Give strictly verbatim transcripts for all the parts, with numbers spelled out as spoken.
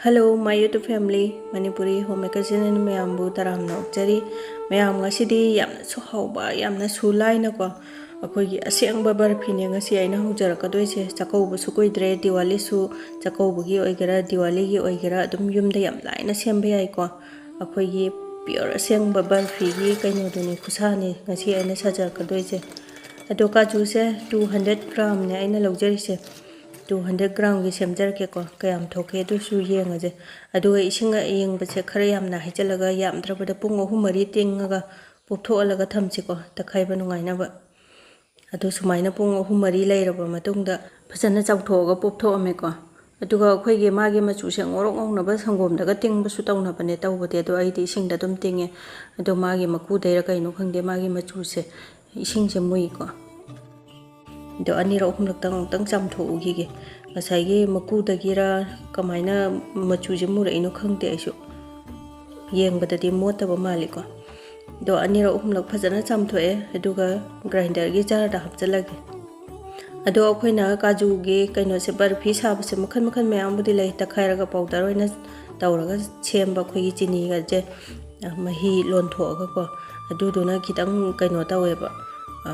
Hello, my YouTube family, Manipuri Homemaker channel ꯃꯌꯥꯝꯕꯨ ꯇꯔꯥꯝꯅ ꯑꯣꯛꯆꯔꯤ꯫ ꯃꯌꯥꯝ, ꯉꯁꯤꯗꯤ ꯌꯥꯝꯅꯁꯨ ꯍꯥꯎꯕ, ꯌꯥꯝꯅꯁꯨ ꯂꯥꯏꯅꯀꯣ, ꯑꯩꯈꯣꯏꯒꯤ ꯑꯁꯦꯡꯕ ꯕꯔꯐꯤꯅꯦ ꯉꯁꯤ ꯑꯩꯅ ꯍꯧꯖꯔꯛꯀꯗꯣꯏꯁꯦ꯫ ꯆꯥꯛꯀꯧꯕꯁꯨ ꯀꯨꯏꯗ꯭ꯔꯦ, ꯗꯤꯋꯥꯂꯤꯁꯨ, ꯆꯥꯛꯀꯧꯕꯒꯤ ꯑꯣꯏꯒꯦꯔꯥ, ꯗꯤꯋꯥꯂꯤꯒꯤ ꯑꯣꯏꯒꯦꯔꯥ, ꯑꯗꯨꯝ ꯌꯨꯝꯗ ꯌꯥꯝ ꯂꯥꯏꯅ ꯁꯦꯝꯕ ꯌꯥꯏꯀꯣ꯫ ꯑꯩꯈꯣꯏꯒꯤ pure ꯑꯁꯦꯡꯕ ꯕꯔꯐꯤꯒꯤ ꯀꯩꯅꯣꯗꯨꯅꯤ, ꯈꯨꯁꯥꯅꯤ ꯉꯁꯤ ꯑꯩꯅ ꯁꯥꯖꯔꯛꯀꯗꯣꯏꯁꯦ꯫ ꯑꯗꯣ ꯀꯥꯖꯨꯁꯦ two hundred gramꯅꯦ ꯑꯩꯅ ꯂꯧꯖꯔꯤꯁꯦ꯫ Two hundred gramꯒꯤ ꯁꯦꯝꯖꯔꯛꯀꯦꯀꯣ꯫ ꯀꯌꯥꯝ ꯊꯣꯛꯀꯦ ꯑꯗꯨꯁꯨ ꯌꯦꯡꯉꯁꯦ꯫ ꯑꯗꯨꯒ ꯏꯁꯤꯡ ꯑꯌꯤꯡꯕꯁꯦ ꯈꯔ ꯌꯥꯝꯅ ꯍꯩꯖꯤꯜꯂꯒ, ꯌꯥꯝꯗ꯭ꯔꯕꯗ ꯄꯨꯡ ꯑꯍꯨꯝ ꯃꯔꯤ ꯇꯤꯡꯉꯒ ꯄꯣꯞꯊꯣꯛꯍꯜꯂꯒ ꯊꯝꯁꯤꯀꯣ, ꯇꯛꯈꯥꯏꯕ ꯅꯨꯡꯉꯥꯏꯅꯕ꯫ ꯑꯗꯨ ꯁꯨꯃꯥꯏꯅ ꯄꯨꯡ ꯑꯍꯨꯝ ꯃꯔꯤ ꯂꯩꯔꯕ ꯃꯇꯨꯡꯗ ꯐꯖꯅ ꯆꯥꯝꯊꯣꯛꯑꯒ ꯄꯣꯞꯊꯣꯛꯑꯝꯃꯦꯀꯣ꯫ ꯑꯗꯨꯒ ꯑꯩꯈꯣꯏꯒꯤ ꯃꯥꯒꯤ ꯃꯆꯨꯁꯦ ꯉꯧꯔꯣꯛ ꯉꯧꯅꯕ ꯁꯪꯒꯣꯝꯗꯒ ꯇꯤꯡꯕꯁꯨ ꯇꯧꯅꯕꯅꯦ ꯇꯧꯕꯗꯤ, ꯑꯗꯣ ꯑꯩꯗꯤ ꯏꯁꯤꯡꯗ ꯑꯗꯨꯝ ꯇꯤꯡꯉꯦ꯫ ꯑꯗꯣ ꯃꯥꯒꯤ ꯃꯀꯨꯗꯩꯔ ꯀꯩꯅꯣ ꯈꯪꯗꯦ, ꯃꯥꯒꯤ ꯃꯆꯨꯁꯦ, ꯏꯁꯤꯡꯁꯦ ꯃꯨꯏꯀꯣ꯫ ꯑꯗꯣ ꯑꯅꯤꯔꯛ ꯑꯍꯨꯝꯂꯛꯇꯪ ꯑꯃꯨꯛꯇꯪ ꯆꯥꯝꯊꯣꯛꯎꯈꯤꯒꯦ꯫ ꯉꯁꯥꯏꯒꯤ ꯃꯀꯨꯗꯒꯤꯔ ꯀꯃꯥꯏꯅ ꯃꯆꯨꯁꯦ ꯃꯨꯔꯛꯏꯅꯣ ꯈꯪꯗꯦ ꯑꯩꯁꯨ꯫ ꯌꯦꯡꯕꯗꯗꯤ ꯃꯣꯠꯇꯕ ꯃꯥꯜꯂꯤꯀꯣ꯫ ꯑꯗꯣ ꯑꯅꯤꯔꯛ ꯑꯍꯨꯝꯂꯛ ꯐꯖꯅ ꯆꯥꯝꯊꯣꯛꯑꯦ, ꯑꯗꯨꯒ grinderꯒꯤ jarꯗ ꯍꯥꯞꯆꯤꯜꯂꯒꯦ꯫ ꯑꯗꯣ ꯑꯩꯈꯣꯏꯅ ꯀꯥꯖꯨꯒꯤ ꯀꯩꯅꯣꯁꯦ, ꯕꯔꯐꯤ ꯁꯥꯕꯁꯦ ꯃꯈꯜ ꯃꯈꯜ ꯃꯌꯥꯝꯕꯨꯗꯤ ꯂꯩ꯫ ꯇꯛꯈꯥꯏꯔꯒ powder ꯑꯣꯏꯅ ꯇꯧꯔꯒ ꯁꯦꯝꯕ, ꯑꯩꯈꯣꯏꯒꯤ ꯆꯤꯅꯤꯒꯁꯦ, ꯑ, ꯃꯍꯤ ꯂꯣꯟꯊꯣꯛꯑꯒꯀꯣ, ꯑꯗꯨꯗꯨꯅ ꯈꯤꯇꯪ ꯀꯩꯅꯣ ꯇꯧꯋꯦꯕ, ꯑ,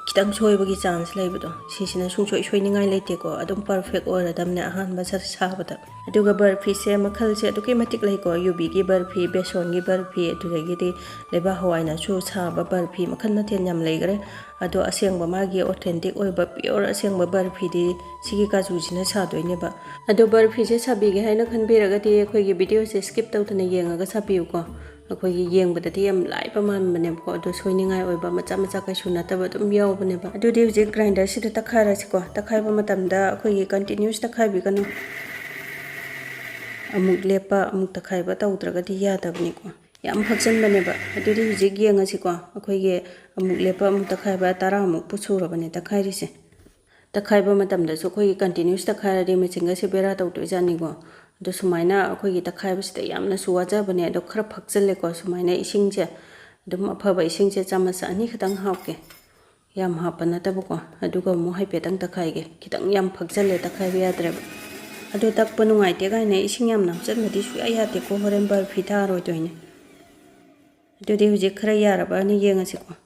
ꯈꯤꯇꯪ ꯁꯣꯏꯕꯒꯤ chance ꯂꯩꯕꯗꯣ, ꯁꯤꯁꯤꯅ ꯁꯨꯡꯁꯣꯏ ꯁꯣꯏꯅꯤꯡꯉꯥꯏ ꯂꯩꯇꯦꯀꯣ꯫ ꯑꯗꯨꯝ perfect ꯑꯣꯏꯔꯗꯝꯅꯦ ꯑꯍꯥꯟꯕ ꯁꯥ-, ꯁꯥꯕꯗ꯫ ꯑꯗꯨꯒ ꯕꯔꯐꯤꯁꯦ ꯃꯈꯜꯁꯦ ꯑꯗꯨꯛꯀꯤ ꯃꯇꯤꯛ ꯂꯩꯀꯣ꯫ ꯌꯨꯕꯤꯒꯤ ꯕꯔꯐꯤ, ꯕꯦꯁꯣꯟꯒꯤ ꯕꯔꯐꯤ, ꯑꯗꯨꯗꯒꯤꯗꯤ ꯂꯩꯕꯥꯛ ꯍꯋꯥꯏꯅꯁꯨ ꯁꯥꯕ ꯕꯔꯐꯤ, ꯃꯈꯜ ꯃꯊꯦꯜ ꯌꯥꯝ ꯂꯩꯈ꯭ꯔꯦ꯫ ꯑꯗꯣ ꯑꯁꯦꯡꯕ ꯃꯥꯒꯤ authentic ꯑꯣꯏꯕ, pure ꯑꯁꯦꯡꯕ ꯕꯔꯐꯤꯗꯤ ꯁꯤꯒꯤ ꯀꯥꯖꯨꯁꯤꯅ ꯁꯥꯗꯣꯏꯅꯦꯕ꯫ ꯑꯗꯣ ꯕꯔꯐꯤꯁꯦ ꯁꯥꯕꯤꯒꯦ ꯍꯥꯏꯅ ꯈꯟꯕꯤꯔꯒꯗꯤ ꯑꯩꯈꯣꯏꯒꯤ videoꯁꯦ skip ꯇꯧꯗꯅ ꯌꯦꯡꯉꯒ ꯁꯥꯕꯤꯌꯨꯀꯣ꯫ ꯑꯩꯈꯣꯏꯒꯤ ꯌꯦꯡꯕꯗꯗꯤ ꯌꯥꯝ ꯂꯥꯏꯕ ꯃꯥꯟꯕꯅꯦꯕꯀꯣ, ꯑꯗꯣ ꯁꯣꯏꯅꯤꯡꯉꯥꯏ ꯑꯣꯏꯕ ꯃꯆꯥ ꯃꯆꯥ ꯀꯩꯁꯨ ꯅꯠꯇꯕ ꯑꯗꯨꯝ ꯌꯥꯎꯕꯅꯦꯕ꯫ ꯑꯗꯨꯗꯤ ꯍꯧꯖꯤꯛ grinderꯁꯤꯗ ꯇꯛꯈꯥꯏꯔꯁꯤꯀꯣ꯫ ꯇꯛꯈꯥꯏꯕ ꯃꯇꯝꯗ ꯑꯩꯈꯣꯏꯒꯤ continuous ꯇꯛꯈꯥꯏꯕꯤꯒꯅꯨ, ꯑꯃꯨꯛ ꯂꯦꯞꯄ ꯑꯃꯨꯛ ꯇꯛꯈꯥꯏꯕ ꯇꯧꯗ꯭ꯔꯒꯗꯤ ꯌꯥꯗꯕꯅꯤꯀꯣ, ꯌꯥꯝ ꯐꯛꯆꯟꯕꯅꯦꯕ꯫ ꯑꯗꯨꯗꯤ ꯍꯧꯖꯤꯛ ꯌꯦꯡꯉꯁꯤꯀꯣ, ꯑꯩꯈꯣꯏꯒꯤ ꯑꯃꯨꯛ ꯂꯦꯞꯄ ꯑꯃꯨꯛ ꯇꯛꯈꯥꯏꯕ ꯇꯔꯥꯃꯨꯛꯄꯨ ꯁꯨꯔꯕꯅꯦ ꯇꯛꯈꯥꯏꯔꯤꯁꯦ꯫ ꯇꯛꯈꯥꯏꯕ ꯃꯇꯝꯗꯁꯨ ꯑꯩꯈꯣꯏꯒꯤ continuous ꯇꯛꯈꯥꯏꯔꯗꯤ ꯃꯦꯆꯤꯟꯒꯁꯦ ꯕꯦꯔꯥ ꯇꯧꯗꯣꯏꯖꯥꯠꯅꯤꯀꯣ꯫ ꯑꯗꯣ ꯁꯨꯃꯥꯏꯅ ꯑꯩꯈꯣꯏꯒꯤ ꯇꯛꯈꯥꯏꯕꯁꯤꯗ ꯌꯥꯝꯅꯁꯨ ꯋꯥꯖꯕꯅꯦ, ꯑꯗꯣ ꯈꯔ ꯐꯛꯆꯜꯂꯦꯀꯣ꯫ ꯁꯨꯃꯥꯏꯅ ꯏꯁꯤꯡꯁꯦ ꯑꯗꯨꯝ ꯑꯐꯕ ꯏꯁꯤꯡꯁꯦ ꯆꯥꯃꯁ ꯑꯅꯤ ꯈꯛꯇꯪ ꯍꯥꯞꯀꯦ, ꯌꯥꯝ ꯍꯥꯞꯄ ꯅꯠꯇꯕꯀꯣ꯫ ꯑꯗꯨꯒ ꯑꯃꯨꯛ ꯍꯥꯏꯐꯦꯠꯇꯪ ꯇꯛꯈꯥꯏꯒꯦ꯫ ꯈꯤꯇꯪ ꯌꯥꯝ ꯐꯛꯆꯜꯂꯦ, ꯇꯛꯈꯥꯏꯕ ꯌꯥꯗ꯭ꯔꯦꯕ꯫ ꯑꯗꯣ ꯇꯛꯄ ꯅꯨꯡꯉꯥꯏꯇꯦ ꯀꯥꯏꯅ ꯏꯁꯤꯡ ꯌꯥꯝꯅ ꯍꯥꯞꯆꯤꯟꯕꯗꯤ ꯁꯨꯡꯌꯥ ꯌꯥꯗꯦꯀꯣ, ꯍꯣꯔꯦꯟ ꯕꯔꯐꯤ ꯊꯥꯔꯣꯏꯗꯣꯏꯅꯦ꯫ ꯑꯗꯨꯗꯤ ꯍꯧꯖꯤꯛ ꯈꯔ ꯌꯥꯔꯕꯅ ꯌꯦꯡꯉꯁꯤꯀꯣ꯫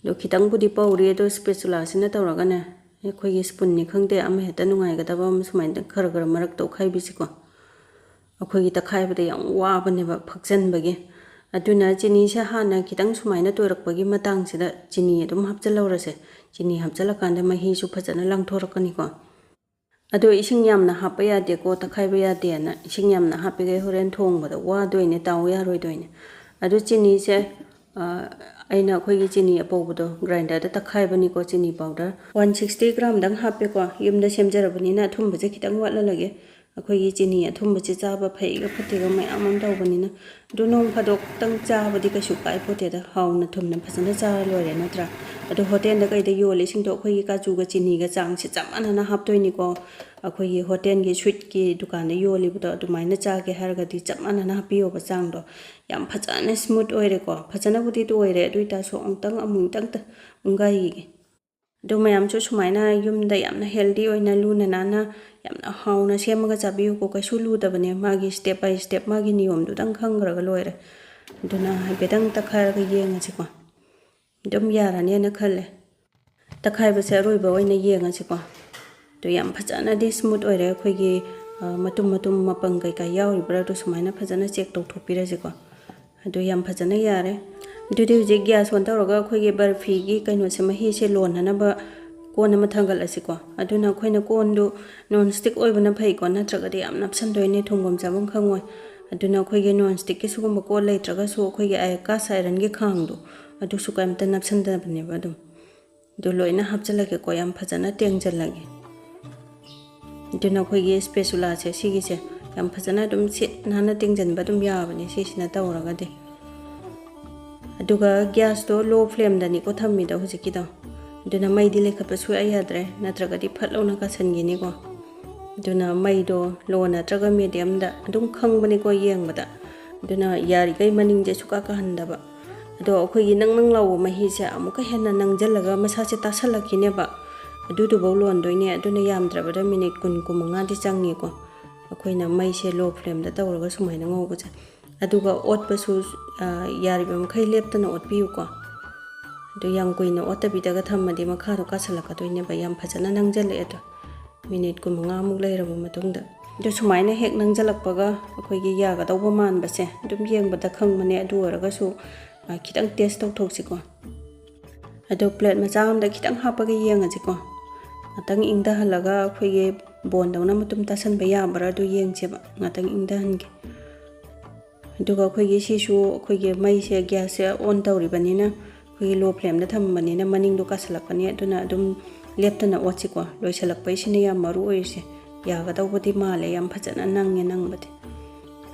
ꯑꯗꯣ ꯈꯤꯇꯪꯕꯨꯗꯤ ꯄꯧꯔꯤ, ꯑꯗꯣ spatula ꯁꯤꯅ ꯇꯧꯔꯒꯅꯦ, ꯑꯩꯈꯣꯏꯒꯤ spoon ꯅꯤ ꯈꯪꯗꯦ, ꯑꯃ ꯍꯦꯛꯇ ꯅꯨꯡꯉꯥꯏꯒꯗꯕ ꯑꯃ ꯁꯨꯃꯥꯏꯅ ꯈꯔ ꯈꯔ ꯃꯔꯛꯇ ꯑꯣꯠꯈꯥꯏꯕꯤꯁꯤꯀꯣ꯫ ꯑꯩꯈꯣꯏꯒꯤ ꯇꯛꯈꯥꯏꯕꯗ ꯌꯥꯝ ꯋꯥꯕꯅꯦꯕ ꯐꯛꯆꯟꯕꯒꯤ꯫ ꯑꯗꯨꯅ ꯆꯤꯅꯤꯁꯦ ꯍꯥꯟꯅ ꯈꯤꯇꯪ ꯁꯨꯃꯥꯏꯅ ꯇꯣꯏꯔꯛꯄꯒꯤ ꯃꯇꯥꯡꯁꯤꯗ ꯆꯤꯅꯤ ꯑꯗꯨꯝ ꯍꯥꯞꯆꯤꯜꯍꯧꯔꯁꯦ꯫ ꯆꯤꯅꯤ ꯍꯥꯞꯆꯤꯜꯂꯀꯥꯟꯗ ꯃꯍꯤꯁꯨ ꯐꯖꯅ ꯂꯥꯡꯊꯣꯔꯛꯀꯅꯤꯀꯣ꯫ ꯑꯗꯣ ꯏꯁꯤꯡ ꯌꯥꯝꯅ ꯍꯥꯞꯄ ꯌꯥꯗꯦꯀꯣ, ꯇꯛꯈꯥꯏꯕ ꯌꯥꯗꯦꯅ꯫ ꯏꯁꯤꯡ ꯌꯥꯝꯅ ꯍꯥꯞꯄꯤꯈꯩ ꯍꯣꯔꯦꯟ ꯊꯣꯡꯕꯗ ꯋꯥꯗꯣꯏꯅꯦ, ꯇꯥꯎ ꯌꯥꯔꯣꯏꯗꯣꯏꯅꯦ꯫ ꯑꯗꯣ ꯆꯤꯅꯤꯁꯦ, ꯑ, ꯑꯩꯅ ꯑꯩꯈꯣꯏꯒꯤ ꯆꯤꯅꯤ ꯑꯄꯧꯕꯗꯣ grinder ꯗ ꯇꯛꯈꯥꯏꯕꯅꯤꯀꯣ, ꯆꯤꯅꯤ powder꯫ One sixty gram ꯗꯪ ꯍꯥꯞꯄꯦꯀꯣ, ꯌꯨꯝꯗ ꯁꯦꯝꯖꯔꯕꯅꯤꯅ ꯑꯊꯨꯝꯕꯁꯦ ꯈꯤꯇꯪ ꯋꯥꯠꯍꯜꯂꯒꯦ꯫ ꯑꯩꯈꯣꯏꯒꯤ ꯆꯤꯅꯤ ꯑꯊꯨꯝꯕꯁꯦ ꯆꯥꯕ ꯐꯩꯒ ꯐꯠꯇꯦꯒ ꯃꯌꯥꯝ ꯑꯃ ꯇꯧꯕꯅꯤꯅ꯫ ꯑꯗꯨ ꯅꯣꯡ ꯐꯥꯗꯣꯛꯇꯪ ꯆꯥꯕꯗꯤ ꯀꯩꯁꯨ ꯀꯥꯏꯄꯣꯠꯇꯦꯗ, ꯍꯥꯎꯅ ꯊꯨꯝꯅ ꯐꯖꯅ ꯆꯥꯔ ꯂꯣꯏꯔꯦ ꯅꯠꯇ꯭ꯔꯥ? ꯑꯗꯣ ꯍꯣꯇꯦꯜꯗ ꯀꯩꯗ ꯌꯣꯜꯂꯤꯁꯤꯡꯗꯣ ꯑꯩꯈꯣꯏꯒꯤ ꯀꯥꯖꯨꯒ ꯆꯤꯅꯤꯒ ꯆꯥꯡꯁꯦ ꯆꯞ ꯃꯥꯟꯅꯅ ꯍꯥꯞꯇꯣꯏꯅꯤꯀꯣ꯫ ꯑꯩꯈꯣꯏꯒꯤ ꯍꯣꯇꯦꯜꯒꯤ sweet ꯀꯤ ꯗꯨꯀꯥꯟꯗ ꯌꯣꯜꯂꯤꯕꯗꯣ ꯑꯗꯨꯃꯥꯏꯅ ꯆꯥꯒꯦ ꯍꯥꯏꯔꯒꯗꯤ ꯆꯞ ꯃꯥꯟꯅꯅ ꯍꯥꯞꯄꯤꯌꯣꯕ ꯆꯥꯡꯗꯣ꯫ ꯌꯥꯝ ꯐꯖꯅ smooth ꯑꯣꯏꯔꯦꯀꯣ, ꯐꯖꯅꯕꯨꯗꯤ ꯇꯣꯏꯔꯦ, ꯑꯗꯨ ꯑꯣꯏꯇꯥꯔꯁꯨ ꯑꯃꯨꯛꯇꯪ ꯑꯃꯨꯛꯇꯪ ꯎꯪꯒꯥꯏꯈꯤꯒꯦ꯫ ꯑꯗꯨ ꯃꯌꯥꯝꯁꯨ ꯁꯨꯃꯥꯏꯅ ꯌꯨꯝꯗ ꯌꯥꯝꯅ healthy ꯑꯣꯏꯅ ꯂꯨꯅ ꯅꯥꯟꯅ ꯌꯥꯝꯅ ꯍꯥꯎꯅ ꯁꯦꯝꯃꯒ ꯆꯥꯕꯤꯌꯨꯀꯣ꯫ ꯀꯩꯁꯨ ꯂꯨꯗꯕꯅꯦ, ꯃꯥꯒꯤ step by step ꯃꯥꯒꯤ ꯅꯤꯌꯣꯝꯗꯨꯗꯪ ꯈꯪꯈ꯭ꯔꯒ ꯂꯣꯏꯔꯦ꯫ ꯑꯗꯨꯅ ꯍꯥꯏꯐꯦꯠꯇꯪ ꯇꯛꯈꯥꯏꯔꯒ ꯌꯦꯡꯉꯁꯤꯀꯣ꯫ ꯑꯗꯨꯝ ꯌꯥꯔꯅꯦꯅ ꯈꯜꯂꯦ꯫ ꯇꯛꯈꯥꯏꯕꯁꯦ ꯑꯔꯣꯏꯕ ꯑꯣꯏꯅ ꯌꯦꯡꯉꯁꯤꯀꯣ꯫ ꯑꯗꯨ ꯌꯥꯝ ꯐꯖꯅꯗꯤ smooth ꯑꯣꯏꯔꯦ ꯑꯩꯈꯣꯏꯒꯤ, ꯑ, ꯃꯇꯨꯝ ꯃꯇꯨꯝ ꯃꯄꯪ ꯀꯩꯀꯥ ꯌꯥꯎꯔꯤꯕ꯭ꯔꯥ ꯑꯗꯨ ꯁꯨꯃꯥꯏꯅ ꯐꯖꯅ check ꯇꯧꯊꯣꯛꯄꯤꯔꯁꯤꯀꯣ꯫ ꯑꯗꯨ ꯌꯥꯝ ꯐꯖꯅ ꯌꯥꯔꯦ꯫ ꯑꯗꯨꯗꯤ ꯍꯧꯖꯤꯛ gas on ꯇꯧꯔꯒ ꯑꯩꯈꯣꯏꯒꯤ ꯕꯔꯐꯤꯒꯤ ꯀꯩꯅꯣꯁꯦ, ꯃꯍꯤꯁꯦ ꯂꯣꯟꯅꯅꯕ ꯀꯣꯟ ꯑꯃ ꯊꯥꯡꯒꯠꯂꯁꯤꯀꯣ꯫ ꯑꯗꯨꯅ ꯑꯩꯈꯣꯏꯅ ꯀꯣꯟꯗꯨ non stick ꯑꯣꯏꯕꯅ ꯐꯩꯀꯣ, ꯅꯠꯇ꯭ꯔꯒꯗꯤ ꯌꯥꯝ ꯅꯞꯁꯟꯗꯣꯏꯅꯦ, ꯊꯨꯝꯒꯨꯝ ꯆꯥꯐꯝ ꯈꯪꯉꯣꯏ꯫ ꯑꯗꯨꯅ ꯑꯩꯈꯣꯏꯒꯤ non stick ꯀꯤ ꯁꯤꯒꯨꯝꯕ ꯀꯣꯟ ꯂꯩꯇ꯭ꯔꯒꯁꯨ ꯑꯩꯈꯣꯏꯒꯤ ꯑ-, cast iron ꯒꯤ ꯈꯥꯡꯗꯣ ꯑꯗꯨꯁꯨ ꯀꯩꯝꯇ ꯅꯞꯁꯟꯗꯕꯅꯦꯕ ꯑꯗꯨꯝ꯫ ꯑꯗꯨ ꯂꯣꯏꯅ ꯍꯥꯞꯆꯤꯜꯂꯒꯦꯀꯣ, ꯌꯥꯝ ꯐꯖꯅ ꯇꯦꯡꯁꯤꯜꯂꯒꯦ꯫ ꯑꯗꯨꯅ ꯑꯩꯈꯣꯏꯒꯤ spatula ꯁꯦ ꯁꯤꯒꯤꯁꯦ ꯌꯥꯝ ꯐꯖꯅ ꯑꯗꯨꯝ ꯁꯤꯠ ꯅꯥꯟꯅ ꯇꯦꯡꯁꯤꯟꯕ ꯑꯗꯨꯝ ꯌꯥꯕꯅꯦ ꯁꯤꯁꯤꯅ ꯇꯧꯔꯒꯗꯤ꯫ ꯑꯗꯨꯒ gas ꯇꯣ low flame ꯗꯅꯤꯀꯣ ꯊꯝꯃꯤꯗꯣ ꯍꯧꯖꯤꯛꯀꯤꯗꯣ꯫ ꯑꯗꯨꯅ ꯃꯩꯗꯤ ꯂꯩꯈꯠꯄ ꯁꯨꯡꯌꯥ ꯌꯥꯗ꯭ꯔꯦ, ꯅꯠꯇ꯭ꯔꯒꯗꯤ ꯐꯠ ꯂꯥꯎꯅ ꯀꯥꯁꯟꯈꯤꯅꯤꯀꯣ꯫ ꯑꯗꯨꯅ ꯃꯩꯗꯣ low ꯅꯠꯇ꯭ꯔꯒ medium ꯗ ꯑꯗꯨꯝ ꯈꯪꯕꯅꯤꯀꯣ ꯌꯦꯡꯕꯗ꯫ ꯑꯗꯨꯅ ꯌꯥꯔꯤꯈꯩ ꯃꯅꯤꯡꯁꯦ ꯁꯨꯛꯀꯥ ꯀꯥꯍꯟꯗꯕ꯫ ꯑꯗꯣ ꯑꯩꯈꯣꯏꯒꯤ ꯅꯪ ꯅꯪ ꯂꯥꯎꯕ ꯃꯍꯤꯁꯦ ꯑꯃꯨꯛꯀ ꯍꯦꯟꯅ ꯅꯪꯁꯤꯜꯂꯒ ꯃꯁꯥꯁꯦ ꯇꯥꯁꯜꯂꯛꯈꯤꯅꯦꯕ꯫ ꯑꯗꯨꯗꯨꯐꯥꯎ ꯂꯣꯟꯗꯣꯏꯅꯦ꯫ ꯑꯗꯨꯅ ꯌꯥꯝꯗ꯭ꯔꯕꯗ minute ꯀꯨꯟ, ꯀꯨꯟꯃꯉꯥꯗꯤ ꯆꯪꯉꯦꯀꯣ꯫ ꯑꯩꯈꯣꯏꯅ ꯃꯩꯁꯦ low flameꯗ ꯇꯧꯔꯒ ꯁꯨꯃꯥꯏꯅ ꯉꯧꯕꯁꯦ꯫ ꯑꯗꯨꯒ ꯑꯣꯠꯄꯁꯨ, ꯑ, ꯌꯥꯔꯤꯕ ꯃꯈꯩ ꯂꯦꯞꯇꯅ ꯑꯣꯠꯄꯤꯌꯨꯀꯣ꯫ ꯑꯗꯨ ꯌꯥꯝ ꯀꯨꯏꯅ ꯑꯣꯠꯇꯕꯤꯗꯒ ꯊꯝꯃꯗꯤ ꯃꯈꯥꯗꯣ ꯀꯥꯁꯜꯂꯛꯀꯗꯣꯏꯅꯦꯕ꯫ ꯌꯥꯝ ꯐꯖꯅ ꯅꯪꯁꯤꯜꯂꯛꯑꯦ ꯑꯗꯣ꯫ ꯃꯤꯅꯤꯠ ꯀꯨꯟꯃꯉꯥꯃꯨꯛ ꯂꯩꯔꯕ ꯃꯇꯨꯡꯗ꯫ ꯑꯗꯨ ꯁꯨꯃꯥꯏꯅ ꯍꯦꯛ ꯅꯪꯁꯤꯜꯂꯛꯄꯒ ꯑꯩꯈꯣꯏꯒꯤ ꯌꯥꯒꯗꯧꯕ ꯃꯥꯟꯕꯁꯦ ꯑꯗꯨꯝ ꯌꯦꯡꯕꯗ ꯈꯪꯕꯅꯦ꯫ ꯑꯗꯨ ꯑꯣꯏꯔꯒꯁꯨ, ꯑ, ꯈꯤꯇꯪ test ꯇꯧꯊꯣꯛꯁꯤꯀꯣ꯫ ꯑꯗꯣ plate ꯃꯆꯥ ꯑꯃꯗ ꯈꯤꯇꯪ ꯍꯥꯞꯄꯒ ꯌꯦꯡꯉꯁꯤꯀꯣ꯫ ꯉꯥꯛꯇꯪ ꯏꯪꯊꯍꯜꯂꯒ ꯑꯩꯈꯣꯏꯒꯤ ꯕꯣꯟꯗꯧꯅ ꯃꯇꯨꯝ ꯇꯥꯁꯟꯕ ꯌꯥꯕ꯭ꯔꯥ ꯑꯗꯨ ꯌꯦꯡꯁꯦꯕ꯫ ꯉꯥꯛꯇꯪ ꯏꯪꯊꯍꯟꯒꯦ꯫ ꯑꯗꯨꯒ ꯑꯩꯈꯣꯏꯒꯤ ꯁꯤꯁꯨ ꯑꯩꯈꯣꯏꯒꯤ ꯃꯩꯁꯦ, gasꯁꯦ on ꯇꯧꯔꯤꯕꯅꯤꯅ, ꯑꯩꯈꯣꯏꯒꯤ low flameꯗ ꯊꯝꯕꯅꯤꯅ ꯃꯅꯤꯡꯗꯣ ꯀꯥꯁꯜꯂꯛꯀꯅꯤ꯫ ꯑꯗꯨꯅ ꯑꯗꯨꯝ ꯂꯦꯞꯇꯅ ꯑꯣꯠꯁꯤꯀꯣ꯫ ꯂꯣꯏꯁꯤꯜꯂꯛꯄꯩꯁꯤꯅ ꯌꯥꯝ ꯃꯔꯨ ꯑꯣꯏꯔꯤꯁꯦ꯫ ꯌꯥꯒꯗꯧꯕꯗꯤ ꯃꯥꯜꯂꯦ, ꯌꯥꯝ ꯐꯖꯅ ꯅꯪꯉꯦ ꯅꯪꯕꯗꯤ꯫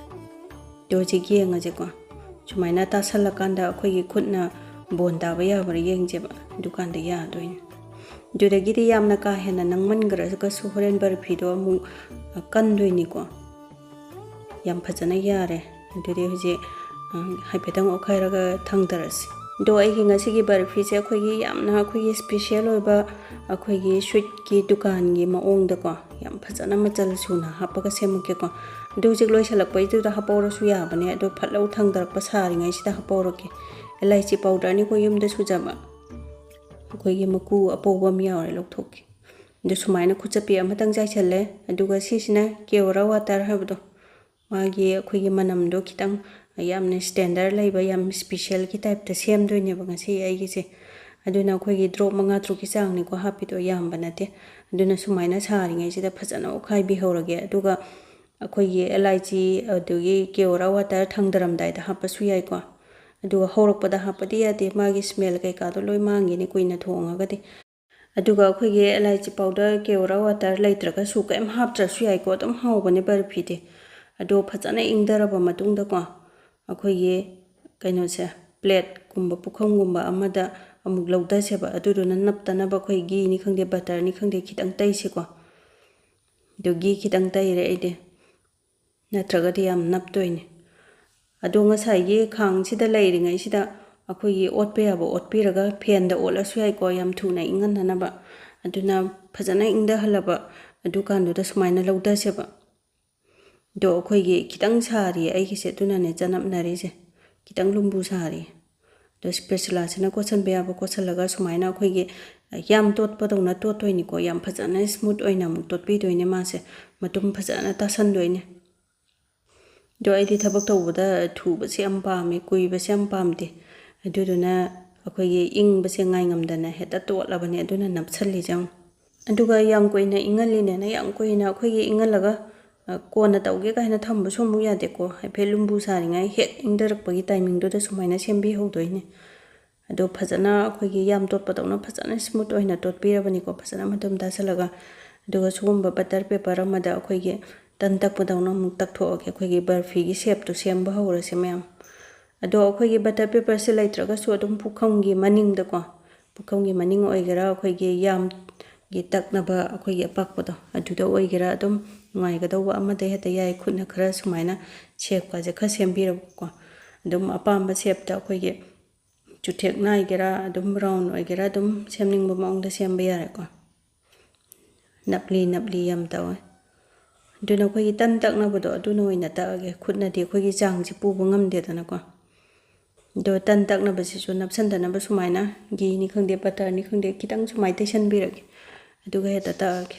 ꯑꯗꯣ ꯍꯧꯖꯤꯛ ꯌꯦꯡꯉꯁꯤꯀꯣ꯫ ꯁꯨꯃꯥꯏꯅ ꯇꯥꯁꯜꯂꯀꯥꯟꯗ ꯑꯩꯈꯣꯏꯒꯤ ꯈꯨꯠꯅ ꯕꯣꯟ ꯇꯥꯕ ꯌꯥꯕ꯭ꯔꯥ ꯌꯦꯡꯁꯦꯕ꯫ ꯑꯗꯨꯀꯥꯟꯗ ꯌꯥꯗꯣꯏꯅꯦ꯫ ꯑꯗꯨꯗꯒꯤꯗꯤ ꯌꯥꯝꯅ ꯀꯥ ꯍꯦꯟꯅ ꯅꯪꯃꯟꯈ꯭ꯔꯒꯁꯨ ꯍꯣꯔꯦꯟ ꯕꯔꯐꯤꯗꯣ ꯑꯃꯨꯛ, ꯑ, ꯀꯟꯗꯣꯏꯅꯤꯀꯣ꯫ ꯌꯥꯝ ꯐꯖꯅ ꯌꯥꯔꯦ꯫ ꯑꯗꯨꯗꯤ ꯍꯧꯖꯤꯛ, ꯑ, ꯍꯥꯏꯐꯦꯠꯇꯪ ꯑꯣꯠꯈꯥꯏꯔꯒ ꯊꯥꯡꯗꯔꯁꯤ꯫ ꯑꯗꯣ ꯑꯩꯒꯤ ꯉꯁꯤꯒꯤ ꯕꯔꯐꯤꯁꯦ ꯑꯩꯈꯣꯏꯒꯤ ꯌꯥꯝꯅ ꯑꯩꯈꯣꯏꯒꯤ special ꯑꯣꯏꯕ ꯑꯩꯈꯣꯏꯒꯤ sweetꯀꯤ ꯗꯨꯀꯥꯟꯒꯤ ꯃꯑꯣꯡꯗꯀꯣ, ꯌꯥꯝ ꯐꯖꯅ ꯃꯆꯜ ꯁꯨꯅ ꯍꯥꯞꯄꯒ ꯁꯦꯝꯃꯛꯀꯦꯀꯣ꯫ ꯑꯗꯨ ꯍꯧꯖꯤꯛ ꯂꯣꯏꯁꯤꯜꯂꯛꯄꯩꯗꯨꯗ ꯍꯥꯞꯄꯧꯔꯁꯨ ꯌꯥꯕꯅꯦ꯫ ꯑꯗꯣ ꯐꯠ ꯂꯧ ꯊꯥꯡꯗꯔꯛꯄ ꯁꯥꯔꯤꯉꯩꯁꯤꯗ ꯍꯥꯞꯄꯧꯔꯛꯀꯦ꯫ ꯑꯦꯂꯥꯏꯆꯤ powderꯅꯤꯀꯣ, ꯌꯨꯝꯗ ꯁꯨꯖꯕ꯫ ꯑꯩꯈꯣꯏꯒꯤ ꯃꯀꯨ ꯑꯄꯧꯕ ꯑꯃ ꯌꯥꯎꯔꯦ, ꯂꯧꯊꯣꯛꯀꯦ꯫ ꯑꯗꯨ ꯁꯨꯃꯥꯏꯅ ꯈꯨꯠꯆꯞꯄꯤ ꯑꯃꯇꯪ ꯆꯥꯏꯁꯜꯂꯦ꯫ ꯑꯗꯨꯒ ꯁꯤꯁꯤꯅ ꯀꯦꯑꯣꯔꯥ water ꯍꯥꯏꯕꯗꯣ, ꯃꯥꯒꯤ ꯑꯩꯈꯣꯏꯒꯤ ꯃꯅꯝꯗꯣ ꯈꯤꯇꯪ ꯌꯥꯝꯅ standard ꯂꯩꯕ, ꯌꯥꯝ specialꯒꯤ typeꯇ ꯁꯦꯝꯗꯣꯏꯅꯦꯕ ꯉꯁꯤ ꯑꯩꯒꯤꯁꯦ꯫ ꯑꯗꯨꯅ ꯑꯩꯈꯣꯏꯒꯤ drop ꯃꯉꯥ ꯇꯔꯨꯛꯀꯤ ꯆꯥꯡꯅꯤꯀꯣ ꯍꯥꯞꯄꯤꯗꯣ, ꯌꯥꯝꯕ ꯅꯠꯇꯦ꯫ ꯑꯗꯨꯅ ꯁꯨꯃꯥꯏꯅ ꯁꯥꯔꯤꯉꯩꯁꯤꯗ ꯐꯖꯅ ꯑꯣꯠꯈꯥꯏꯕꯤꯍꯧꯔꯒꯦ꯫ ꯑꯗꯨꯒ ꯑꯩꯈꯣꯏꯒꯤ ꯑꯦꯂꯥꯏꯆꯤ ꯑꯗꯨꯒꯤ ꯀꯦꯑꯣꯔꯥ water ꯊꯥꯡꯗꯔꯝꯗꯥꯏꯗ ꯍꯥꯞꯄꯁꯨ ꯌꯥꯏꯀꯣ꯫ ꯑꯗꯨꯒ ꯍꯧꯔꯛꯄꯗ ꯍꯥꯞꯄꯗꯤ ꯌꯥꯗꯦ, ꯃꯥꯒꯤ smell ꯀꯩꯀꯥꯗꯣ ꯂꯣꯏ ꯃꯥꯡꯒꯤꯅꯤ ꯀꯨꯏꯅ ꯊꯣꯡꯉꯒꯗꯤ꯫ ꯑꯗꯨꯒ ꯑꯩꯈꯣꯏꯒꯤ ꯑꯦꯂꯥꯏꯆꯤ powder, ꯀꯦꯑꯣꯔꯥ water ꯂꯩꯇ꯭ꯔꯒꯁꯨ ꯀꯩꯝ ꯍꯥꯞꯇ꯭ꯔꯁꯨ ꯌꯥꯏꯀꯣ, ꯑꯗꯨꯝ ꯍꯥꯎꯕꯅꯦ ꯕꯔꯐꯤꯗꯤ꯫ ꯑꯗꯣ ꯐꯖꯅ ꯏꯪꯊꯔꯕ ꯃꯇꯨꯡꯗꯀꯣ, ꯑꯩꯈꯣꯏꯒꯤ ꯀꯩꯅꯣꯁꯦ, plateꯀꯨꯝꯕ ꯄꯨꯈꯝꯒꯨꯝꯕ ꯑꯃꯗ ꯑꯃꯨꯛ ꯂꯧꯊꯁꯦꯕ꯫ ꯑꯗꯨꯗꯨꯅ ꯅꯞꯇꯅꯕ ꯑꯩꯈꯣꯏ ꯘꯤꯅꯤ ꯈꯪꯗꯦ, butterꯅꯤ ꯈꯪꯗꯦ, ꯈꯤꯇꯪ ꯇꯩꯁꯤꯀꯣ꯫ ꯑꯗꯨ ꯘꯤ ꯈꯤꯇꯪ ꯇꯩꯔꯦ ꯑꯩꯗꯤ, ꯅꯠꯇ꯭ꯔꯒꯗꯤ ꯌꯥꯝ ꯅꯞꯇꯣꯏꯅꯦ꯫ ꯑꯗꯣ ꯉꯁꯥꯏꯒꯤ ꯈꯥꯡꯁꯤꯗ ꯂꯩꯔꯤꯉꯩꯁꯤꯗ ꯑꯩꯈꯣꯏꯒꯤ ꯑꯣꯠꯄ ꯌꯥꯕ ꯑꯣꯠꯄꯤꯔꯒ fanꯗ ꯑꯣꯠꯂꯁꯨ ꯌꯥꯏꯀꯣ, ꯌꯥꯝ ꯊꯨꯅ ꯏꯪꯍꯟꯅꯅꯕ꯫ ꯑꯗꯨꯅ ꯐꯖꯅ ꯏꯪꯊꯍꯜꯂꯕ ꯑꯗꯨꯀꯥꯟꯗꯨꯗ ꯁꯨꯃꯥꯏꯅ ꯂꯧꯊꯁꯦꯕ꯫ ꯑꯗꯣ ꯑꯩꯈꯣꯏꯒꯤ ꯈꯤꯇꯪ ꯁꯥꯔꯤ ꯑꯩꯒꯤꯁꯦ, ꯑꯗꯨꯅꯅꯦ ꯆꯅꯞꯅꯔꯤꯁꯦ, ꯈꯤꯇꯪ ꯂꯨꯝꯕꯨ ꯁꯥꯔꯤ꯫ ꯑꯗꯣ spatula ꯁꯤꯅ ꯀꯣꯠꯁꯟꯕ ꯌꯥꯕ ꯀꯣꯠꯁꯜꯂꯒ ꯁꯨꯃꯥꯏꯅ ꯑꯩꯈꯣꯏꯒꯤ ꯌꯥꯝ ꯇꯣꯠꯄꯗꯧꯅ ꯇꯣꯠꯇꯣꯏꯅꯤꯀꯣ, ꯌꯥꯝ ꯐꯖꯅ smooth ꯑꯣꯏꯅ ꯑꯃꯨꯛ ꯇꯣꯠꯄꯤꯗꯣꯏꯅꯦ ꯃꯥꯁꯦ, ꯃꯇꯨꯝ ꯐꯖꯅ ꯇꯥꯁꯟꯗꯣꯏꯅꯦ꯫ ꯑꯗꯣ ꯑꯩꯗꯤ ꯊꯕꯛ ꯇꯧꯕꯗ ꯊꯨꯕꯁꯦ ꯌꯥꯝ ꯄꯥꯝꯃꯦ, ꯀꯨꯏꯕꯁꯦ ꯌꯥꯝ ꯄꯥꯝꯗꯦ꯫ ꯑꯗꯨꯗꯨꯅ ꯑꯩꯈꯣꯏꯒꯤ ꯏꯪꯕꯁꯦ ꯉꯥꯏꯉꯝꯗꯅ ꯍꯦꯛꯇ ꯇꯣꯠꯂꯕꯅꯦ, ꯑꯗꯨꯅ ꯅꯞꯁꯜꯂꯤꯁꯦ ꯌꯦꯡꯉꯨ꯫ ꯑꯗꯨꯒ ꯌꯥꯝ ꯀꯨꯏꯅ ꯏꯪꯍꯜꯂꯤꯅꯦꯅ ꯌꯥꯝ ꯀꯨꯏꯅ ꯑꯩꯈꯣꯏꯒꯤ ꯏꯪꯍꯜꯂꯒ, ꯑ, ꯀꯣꯟꯅ ꯇꯧꯒꯦ ꯀꯥꯏꯅ ꯊꯝꯕꯁꯨ ꯑꯃꯨꯛ ꯌꯥꯗꯦꯀꯣ꯫ ꯍꯥꯏꯐꯦꯠ ꯂꯨꯝꯕꯨ ꯁꯥꯔꯤꯉꯩ ꯍꯦꯛ ꯏꯪꯊꯔꯛꯄꯒꯤ timing ꯗꯨꯗ ꯁꯨꯃꯥꯏꯅ ꯁꯦꯝꯕꯤꯍꯧꯗꯣꯏꯅꯦ꯫ ꯑꯗꯣ ꯐꯖꯅ ꯑꯩꯈꯣꯏꯒꯤ ꯌꯥꯝ ꯇꯣꯠꯄꯗꯧꯅ ꯐꯖꯅ smooth ꯑꯣꯏꯅ ꯇꯣꯠꯄꯤꯔꯕꯅꯤꯀꯣ, ꯐꯖꯅ ꯃꯇꯨꯝ ꯇꯥꯁꯜꯂꯒ꯫ ꯑꯗꯨꯒ ꯁꯤꯒꯨꯝꯕ butter paper ꯑꯃꯗ ꯑꯩꯈꯣꯏꯒꯤ ꯇꯟ ꯇꯛꯄꯗꯧꯅ ꯑꯃꯨꯛ ꯇꯛꯊꯣꯛꯑꯒꯦ꯫ ꯑꯩꯈꯣꯏꯒꯤ ꯕꯔꯐꯤꯒꯤ shape ꯇꯨ ꯁꯦꯝꯕ ꯍꯧꯔꯁꯦ ꯃꯌꯥꯝ꯫ ꯑꯗꯣ ꯑꯩꯈꯣꯏꯒꯤ butter paper ꯁꯦ ꯂꯩꯇ꯭ꯔꯒꯁꯨ ꯑꯗꯨꯝ ꯄꯨꯈꯝꯒꯤ ꯃꯅꯤꯡꯗꯀꯣ, ꯄꯨꯈꯝꯒꯤ ꯃꯅꯤꯡ ꯑꯣꯏꯒꯦꯔꯥ, ꯑꯩꯈꯣꯏꯒꯤ ꯌꯥꯝꯒꯤ ꯇꯛꯅꯕ ꯑꯩꯈꯣꯏꯒꯤ ꯑꯄꯥꯛꯄꯗꯣ, ꯑꯗꯨꯗ ꯑꯣꯏꯒꯦꯔꯥ, ꯑꯗꯨꯝ ꯅꯨꯡꯉꯥꯏꯒꯗꯧꯕ ꯑꯃꯗ ꯍꯦꯛꯇ ꯌꯥꯏ꯫ ꯈꯨꯠꯅ ꯈꯔ ꯁꯨꯃꯥꯏꯅ shape ꯀꯥꯁꯦ ꯈꯔ ꯁꯦꯝꯕꯤꯔꯕꯀꯣ, ꯑꯗꯨꯝ ꯑꯄꯥꯝꯕ shape ꯇ ꯑꯩꯈꯣꯏꯒꯤ ꯆꯨꯊꯦꯛ ꯅꯥꯏꯒꯦꯔꯥ, ꯑꯗꯨꯝ round ꯑꯣꯏꯒꯦꯔꯥ, ꯑꯗꯨꯝ ꯁꯦꯝꯅꯤꯡꯕ ꯃꯑꯣꯡꯗ ꯁꯦꯝꯕ ꯌꯥꯔꯦꯀꯣ꯫ ꯅꯞꯂꯤ ꯅꯞꯂꯤ ꯌꯥꯝ ꯇꯧꯋꯦ꯫ ꯑꯗꯨꯅ ꯑꯩꯈꯣꯏꯒꯤ ꯇꯟ ꯇꯛꯅꯕꯗꯣ ꯑꯗꯨꯅ ꯑꯣꯏꯅ ꯇꯛꯑꯒꯦ꯫ ꯈꯨꯠꯅꯗꯤ ꯑꯩꯈꯣꯏꯒꯤ ꯆꯥꯡꯁꯦ ꯄꯨꯕ ꯉꯝꯗꯦꯗꯅꯀꯣ꯫ ꯑꯗꯣ ꯇꯟ ꯇꯛꯅꯕꯁꯤꯁꯨ ꯅꯞꯁꯟꯗꯅꯕ ꯁꯨꯃꯥꯏꯅ ꯘꯤꯅꯤ ꯈꯪꯗꯦ, butter ꯅꯤ ꯈꯪꯗꯦ, ꯈꯤꯇꯪ ꯁꯨꯃꯥꯏꯅ ꯇꯩꯁꯟꯕꯤꯔꯒꯦ꯫ ꯑꯗꯨꯒ ꯍꯦꯛꯇ ꯇꯛꯑꯒꯦ꯫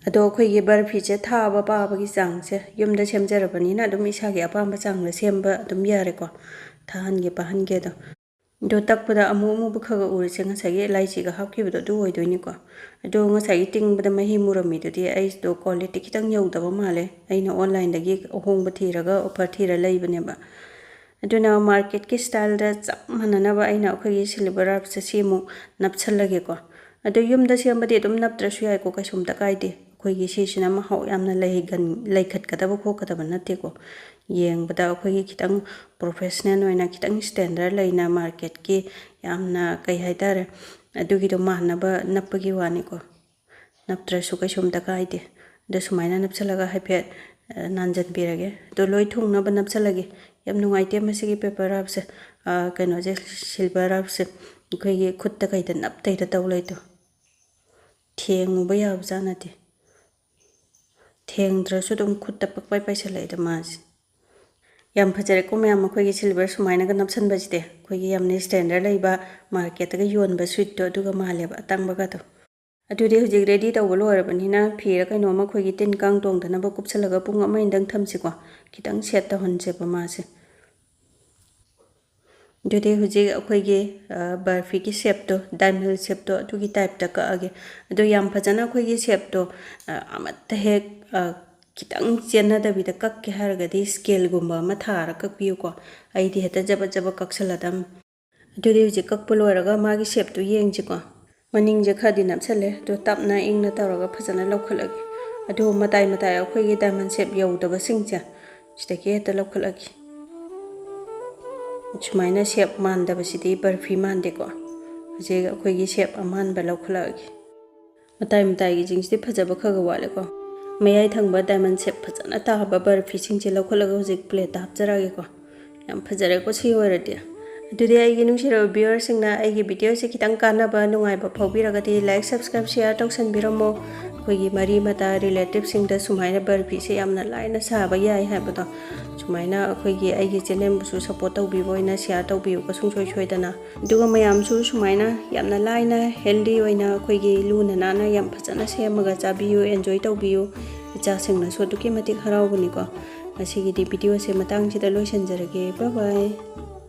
ꯑꯗꯣ ꯑꯩꯈꯣꯏꯒꯤ ꯕꯔꯐꯤꯁꯦ ꯊꯥꯕ ꯄꯥꯕꯒꯤ ꯆꯥꯡꯁꯦ ꯌꯨꯝꯗ ꯁꯦꯝꯖꯔꯕꯅꯤꯅ ꯑꯗꯨꯝ ꯏꯁꯥꯒꯤ ꯑꯄꯥꯝꯕ ꯆꯥꯡꯗ ꯁꯦꯝꯕ ꯑꯗꯨꯝ ꯌꯥꯔꯦꯀꯣ꯫ ꯊꯥꯍꯟꯒꯦ ꯄꯥꯍꯟꯒꯦ ꯑꯗꯣ꯫ ꯑꯗꯣ ꯇꯛꯄꯗ ꯑꯃꯨ ꯑꯃꯨꯕ ꯈꯔ ꯈꯔ ꯎꯔꯤꯁꯦ ꯉꯁꯥꯏꯒꯤ ꯏꯂꯥꯏꯆꯤꯒ ꯍꯥꯞꯈꯤꯕꯗꯣ ꯑꯗꯨ ꯑꯣꯏꯗꯣꯏꯅꯤꯀꯣ꯫ ꯑꯗꯣ ꯉꯁꯥꯏꯒꯤ ꯇꯤꯡꯕꯗ ꯃꯍꯤ ꯃꯨꯔꯝꯃꯤꯗꯨꯗꯤ ꯑꯩꯗꯣ quality ꯈꯤꯇꯪ ꯌꯧꯗꯕ ꯃꯥꯜꯂꯦ꯫ ꯑꯩꯅ online ꯗꯒꯤ ꯑꯍꯣꯡꯕ ꯊꯤꯔꯒ offer ꯊꯤꯔ ꯂꯩꯕꯅꯦꯕ꯫ ꯑꯗꯨꯅ market ꯀꯤ style ꯗ ꯆꯞ ꯃꯥꯟꯅꯅꯕ ꯑꯩꯅ ꯑꯩꯈꯣꯏꯒꯤ silver earth ꯁꯦ ꯁꯤ ꯑꯃꯨꯛ ꯅꯞꯁꯜꯂꯒꯦꯀꯣ꯫ ꯑꯗꯣ ꯌꯨꯝꯗ ꯁꯦꯝꯕꯗꯤ ꯑꯗꯨꯝ ꯅꯞꯇ꯭ꯔꯁꯨ ꯌꯥꯏꯀꯣ, ꯀꯩꯁꯨꯝꯇ ꯀꯥꯏꯗꯦ꯫ ꯑꯩꯈꯣꯏꯒꯤ ꯁꯤꯁꯤꯅ ꯃꯍꯥꯎ ꯌꯥꯝꯅ ꯂꯩꯒꯟ-, ꯂꯩꯈꯠꯀꯗꯕ ꯈꯣꯠꯀꯗꯕ ꯅꯠꯇꯦꯀꯣ꯫ ꯌꯦꯡꯕꯗ ꯑꯩꯈꯣꯏꯒꯤ ꯈꯤꯇꯪ professional ꯑꯣꯏꯅ, ꯈꯤꯇꯪ standard ꯂꯩꯅ market ꯀꯤ ꯌꯥꯝꯅ, ꯀꯩ ꯍꯥꯏꯇꯥꯔꯦ, ꯑꯗꯨꯒꯤꯗꯣ ꯃꯥꯟꯅꯕ ꯅꯞꯄꯒꯤ ꯋꯥꯅꯤꯀꯣ꯫ ꯅꯞꯇ꯭ꯔꯁꯨ ꯀꯩꯁꯨꯝꯇ ꯀꯥꯏꯗꯦ꯫ ꯑꯗꯣ ꯁꯨꯃꯥꯏꯅ ꯅꯞꯁꯜꯂꯒ ꯍꯥꯏꯐꯦꯠ, ꯑ, ꯅꯥꯟꯖꯟꯕꯤꯔꯒꯦ꯫ ꯑꯗꯣ ꯂꯣꯏ ꯊꯨꯡꯅꯕ ꯅꯞꯁꯜꯂꯒꯦ꯫ ꯌꯥꯝ ꯅꯨꯡꯉꯥꯏꯇꯦ ꯃꯁꯤꯒꯤ paper wrap ꯁꯦ, ꯑ, ꯀꯩꯅꯣꯁꯦ, silver wrap ꯁꯦ ꯑꯩꯈꯣꯏꯒꯤ ꯈꯨꯠꯇ ꯀꯩꯗ ꯅꯞꯇꯩꯗ ꯇꯧ ꯂꯩꯗꯣ꯫ ꯊꯦꯡꯉꯨꯕ ꯌꯥꯕꯖꯥꯠ ꯅꯠꯇꯦ꯫ ꯊꯦꯡꯗ꯭ꯔꯁꯨ ꯑꯗꯨꯝ ꯈꯨꯠꯇ ꯄꯛꯄꯥꯏ ꯄꯥꯏꯁꯜꯂꯛꯑꯦꯗ ꯃꯥꯁꯦ꯫ ꯌꯥꯝ ꯐꯖꯔꯦꯀꯣ ꯃꯌꯥꯝ, ꯑꯩꯈꯣꯏꯒꯤ silver ꯁꯨꯃꯥꯏꯅꯒ ꯅꯞꯁꯟꯕꯁꯤꯗꯤ꯫ ꯑꯩꯈꯣꯏꯒꯤ ꯌꯥꯝꯅ standard ꯂꯩꯕ marketꯇꯒ ꯌꯣꯟꯕ sweetꯇꯣ ꯑꯗꯨꯒ ꯃꯥꯜꯂꯦꯕ, ꯑꯇꯥꯡꯕꯒꯗꯣ꯫ ꯑꯗꯨꯗꯤ ꯍꯧꯖꯤꯛ ready ꯇꯧꯕ ꯂꯣꯏꯔꯕꯅꯤꯅ ꯐꯤꯔ ꯀꯩꯅꯣꯝꯃ ꯑꯩꯈꯣꯏꯒꯤ ꯇꯤꯟ ꯀꯥꯡ ꯇꯣꯡꯗꯅꯕ ꯀꯨꯞꯁꯜꯂꯒ ꯄꯨꯡ ꯑꯃ ꯑꯅꯤꯗꯪ ꯊꯝꯁꯤꯀꯣ꯫ ꯈꯤꯇꯪ set ꯇꯧꯍꯟꯁꯦꯕ ꯃꯥꯁꯦ꯫ ꯑꯗꯨꯗꯤ ꯍꯧꯖꯤꯛ ꯑꯩꯈꯣꯏꯒꯤ, ꯑ, ꯕꯔꯐꯤꯒꯤ shapeꯇꯣ, diamond shapeꯇꯣ ꯑꯗꯨꯒꯤ typeꯇ ꯀꯛꯑꯒꯦ꯫ ꯑꯗꯣ ꯌꯥꯝ ꯐꯖꯅ ꯑꯩꯈꯣꯏꯒꯤ shapeꯇꯣ, ꯑ, ꯑꯃꯠꯇ ꯍꯦꯛ, ꯑ, ꯈꯤꯇꯪ ꯆꯦꯟꯅꯗꯕꯤꯗ ꯀꯛꯀꯦ ꯍꯥꯏꯔꯒꯗꯤ scaleꯒꯨꯝꯕ ꯑꯃ ꯊꯥꯔ ꯀꯛꯄꯤꯌꯨꯀꯣ꯫ ꯑꯩꯗꯤ ꯍꯦꯛꯇ ꯖꯕꯠ ꯖꯕꯠ ꯀꯛꯁꯜꯂꯗꯝ꯫ ꯑꯗꯨꯗꯤ ꯍꯧꯖꯤꯛ ꯀꯛꯄ ꯂꯣꯏꯔꯒ ꯃꯥꯒꯤ shapeꯇꯨ ꯌꯦꯡꯁꯤꯀꯣ꯫ ꯃꯅꯤꯡꯁꯦ ꯈꯔꯗꯤ ꯅꯞꯁꯜꯂꯦ, ꯑꯗꯣ ꯇꯞꯅ ꯏꯪꯅ ꯇꯧꯔꯒ ꯐꯖꯅ ꯂꯧꯈꯠꯂꯒꯦ꯫ ꯑꯗꯣ ꯃꯇꯥꯏ ꯃꯇꯥꯏ ꯑꯩꯈꯣꯏꯒꯤ diamond shape ꯌꯧꯗꯕꯁꯤꯡꯁꯦ ꯁꯤꯗꯒꯤ ꯍꯦꯛꯇ ꯂꯧꯈꯠꯂꯒꯦ꯫ ꯁꯨꯃꯥꯏꯅ shape ꯃꯥꯟꯗꯕꯁꯤꯗꯤ ꯕꯔꯐꯤ ꯃꯥꯟꯗꯦꯀꯣ꯫ ꯍꯧꯖꯤꯛ ꯑꯩꯈꯣꯏꯒꯤ shape ꯑꯃꯥꯟꯕ ꯂꯧꯈꯠꯂꯛꯑꯒꯦ꯫ ꯃꯇꯥꯏ ꯃꯇꯥꯏꯒꯤꯁꯤꯡꯁꯤꯗꯤ ꯐꯖꯕ ꯈꯔ ꯈꯔ ꯋꯥꯠꯂꯦꯀꯣ꯫ ꯃꯌꯥꯏ ꯊꯪꯕ diamond shape ꯐꯖꯅ ꯇꯥꯕ ꯕꯔꯐꯤꯁꯤꯡꯁꯦ ꯂꯧꯈꯠꯂꯒ ꯍꯧꯖꯤꯛ plateꯇ ꯍꯥꯞꯆꯔꯛꯑꯒꯦꯀꯣ꯫ ꯌꯥꯝ ꯐꯖꯔꯦꯀꯣ ꯁꯤ ꯑꯣꯏꯔꯗꯤ꯫ ꯑꯗꯨꯗꯤ ꯑꯩꯒꯤ ꯅꯨꯡꯁꯤꯔꯕ viewerꯁꯤꯡꯅ ꯑꯩꯒꯤ videoꯁꯦ ꯈꯤꯇꯪ ꯀꯥꯟꯅꯕ, ꯅꯨꯡꯉꯥꯏꯕ ꯐꯥꯎꯕꯤꯔꯒꯗꯤ like, subscribe, share ꯇꯧꯁꯟꯕꯤꯔꯝꯃꯣ꯫ ꯑꯩꯈꯣꯏꯒꯤ ꯃꯔꯤ ꯃꯇꯥ relativeꯁꯤꯡꯗ ꯁꯨꯃꯥꯏꯅ ꯕꯔꯐꯤꯁꯦ ꯌꯥꯝꯅ ꯂꯥꯏꯅ ꯁꯥꯕ ꯌꯥꯏ ꯍꯥꯏꯕꯗꯣ, ꯁꯨꯃꯥꯏꯅ ꯑꯩꯈꯣꯏꯒꯤ ꯑꯩꯒꯤ channelꯕꯨꯁꯨ support ꯇꯧꯕꯤꯕ ꯑꯣꯏꯅ share ꯇꯧꯕꯤꯌꯨꯀꯣ ꯁꯨꯡꯁꯣꯏ ꯁꯣꯏꯗꯅ꯫ ꯑꯗꯨꯒ ꯃꯌꯥꯝꯁꯨ ꯁꯨꯃꯥꯏꯅ ꯌꯥꯝꯅ ꯂꯥꯏꯅ healthy ꯑꯣꯏꯅ ꯑꯩꯈꯣꯏꯒꯤ ꯂꯨꯅ ꯅꯥꯟꯅ ꯌꯥꯝ ꯐꯖꯅ ꯁꯦꯝꯃꯒ ꯆꯥꯕꯤꯌꯨ, enjoy ꯇꯧꯕꯤꯌꯨ꯫ ꯏꯆꯥꯁꯤꯡꯅꯁꯨ ꯑꯗꯨꯛꯀꯤ ꯃꯇꯤꯛ ꯍꯔꯥꯎꯕꯅꯤꯀꯣ꯫ ꯉꯁꯤꯒꯤꯗꯤ videoꯁꯦ ꯃꯇꯥꯡꯁꯤꯗ ꯂꯣꯏꯁꯤꯟꯖꯔꯒꯦ꯫ Bye bye꯫